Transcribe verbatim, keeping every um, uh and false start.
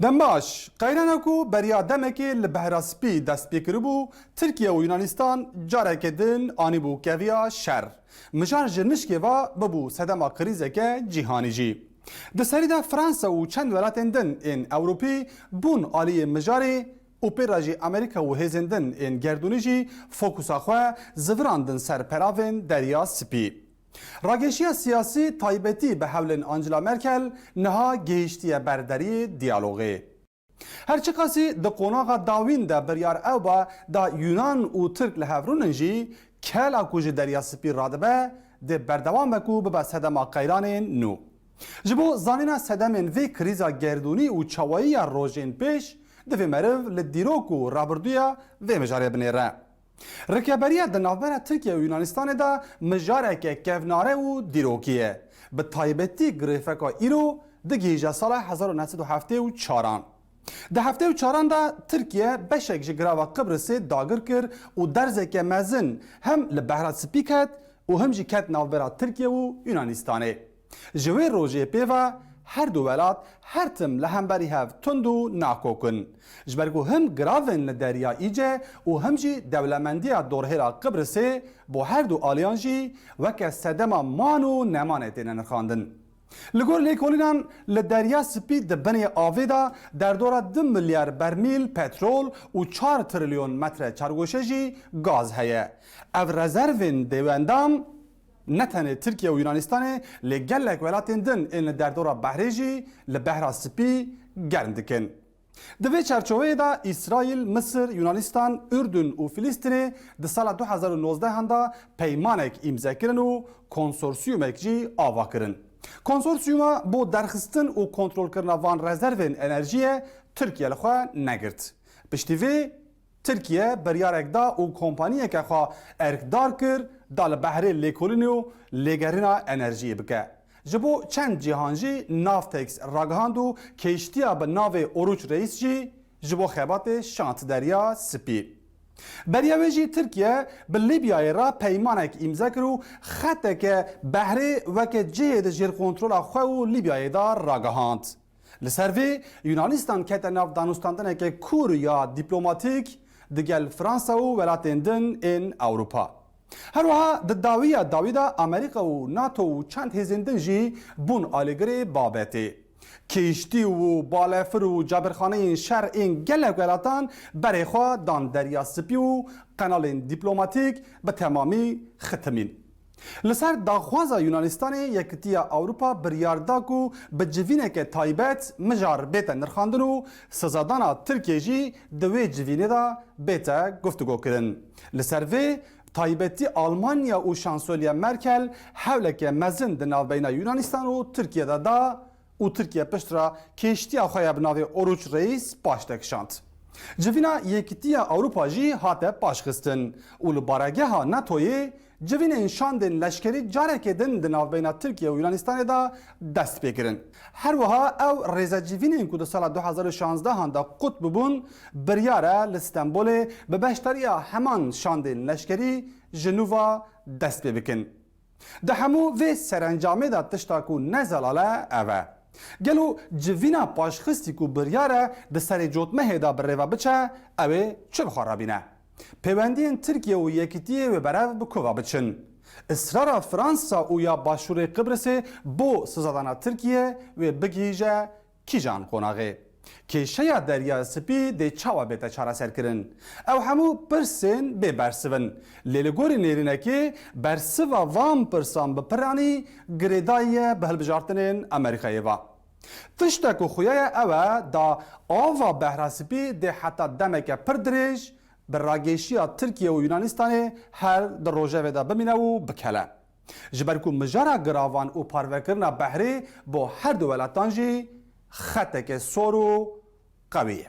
Dem baş, qeyrana ku beriya demekê li Behra Spî dest pê kiribû, Tirkiye û Yunanistan careke din anîbû keviya şer. Mijar ji nişkê ve bibû sedema krîzeke cîhanî jî. Di serî de Fransa û çend welatên din ên Ewropî bûn aliyê mijarê û pê re jî Amerîka û hêzên din ên gerdûnî jî fokusa xwe zivirandin ser peravên Derya Spî. Rageşiya siyasî taybetî bi hewlên Angela Merkel niha gihiştiye ber deriyê diyalogê. Her çiqasî di qonaxa dawîn de biryar ew ba da Yunan û Tirk li hev rûnin jî, kela ku ji Derya Spî radibe, dê berdewam be ku bibe sedema qeyranên nû. Ji bo zanîna sedemên vê krîza gerdûnî û çawayiya rojên pêş, divê meriv li dîrok û rabirdûya vê mijarê binêre. Rikeberiya di navbera Tirkiye û Yunanistanê de mijareke kevnare û dîrokî ye. Bi taybetî girêfeka îro digihîje sala hezar û neh sed û heftê û çaran. Di heftê û çaran de Tirkiye beşek ji girava Qibrisê dagir kir û derzeke mezin hem li Behra Spî ket û hem jî ket navbera Tirkiye û Yunanistanê. Ji wê rojê pê ve her du welat her tim li hemberî hev tund û nakok in. Ji ber ku him giravên li Derya Îce û him jî dewlemendiya dorhêra Qibrisê bo her du aliyan jî weke sedema man û nemanê têne nirxandin. Li gor lêkolînan li Derya Spî di binê avê de derdora du milyar bermîl petrol û çar trilyon metre çargoşe jî gaz heye. Ev rezervên dêwendam ne tenê Tirkiye û Yunanistanê, lê gelek welatên din ên li derdora behrê jî li Behra Spî germ dikin. Di vê çarçoveyê de Îsraîl, Misir, Yunanistan, Urdun û Filîstinê di sala du hezar û nozdehan de peymanek îmze kirin û konsorsiyumek jî ava kirin. Konsorsiyuma bo derxistin û kontrolkirina van rezervên enerjiyê Tirkiye li xwe negirt. Piştî vê Tirkiye biryarek da û kompaniyeke xwe erkdar kir da li behrê lêkolînê û lêgerîna enerjiyê bike. Ji bo çend cîhan jî Navtex ragihand û kêştiya bi navê Oruç Reis jî ji bo xebatê şand Derya Spî. Beriya wê jî Tirkiye bi Lîbyayê re peymanek îmze kir û xeteke behrê weke cihê di jêrkontrola xwe û Lîbyayê de ragihand. Li ser vê, Yunanistan kete nav danûstandineke kûr ya dîplomatîk digel Fransa û welatên din ên Ewropa. Her wiha di dawiya dawî de Amerîka û NATO û çend hêzên din jî bûn alîgirê babetê. Kêştî û balefir û cabirxaneyên şer ên gelek welatan berê xwe dan Derya Spî û qenalên dîplomatîk bi temamî xitimîn. Li ser daxwaza Yunanistanê, Yekitiya Ewropa biryar da ku bi civîneke taybet mijar bête nirxandin û sizadana Tirkiyê jî di wê civînê de bête guftûgokirin. Li ser vê taybetî Almanya û Şansoliye Merkel hewleke mezin di navbeyna Yunanistan û Tirkiye de da û Tirkiye pişt re kêştiya xwe ya bi navê Oruç Reis paş de kişand. Civîna Yekitiya Ewropa jî hate paşxistin û li baregeha NATOyê civînên şandên leşkerî careke din di navbeyna Tirkiye û Yunanistanê de dest pê kirin. Her wiha ew rêzecivînên ku di sala du hezar û şanzdehan de qut bibûn, biryar e li Stenbolê bi beşdariya heman şandên leşkerî ji nû ve dest pê bikin. Di hemû vê serencamê de tişta ku ne zelal e, ev e. Gelo civîna paşxistî ku biryar e di serê cotmehê de bi rê ve biçe, ew ê çi bi xwe re bîne? Pêwendiyên Tirkiye û Yekitiyê wê berev bi ku ve biçin? Israra Fransa û ya Başûrê Qibrisê bo sizadana Tirkiye wê bigihîje kîjan qonaxê? Kêşeya Derya Spî dê çawa bête çareserkirin? Ew hemû pirsên bê bersiv in. Lê li gorî nêrînekê bersiva van pirsan bi piranî girêdayî ye bi hilbijartinên Amerîkayê ve. Tiştek ku xuya ye ew e, da ava Behra Spî dê heta demeke pir dirêj bi rageşiya Tirkiye û Yunanistanê her di rojevê de bimîne û bikele. Ji ber ku mijara giravan û parvekirina behrê bo her du welatan jî xeteke sor û qewî ye.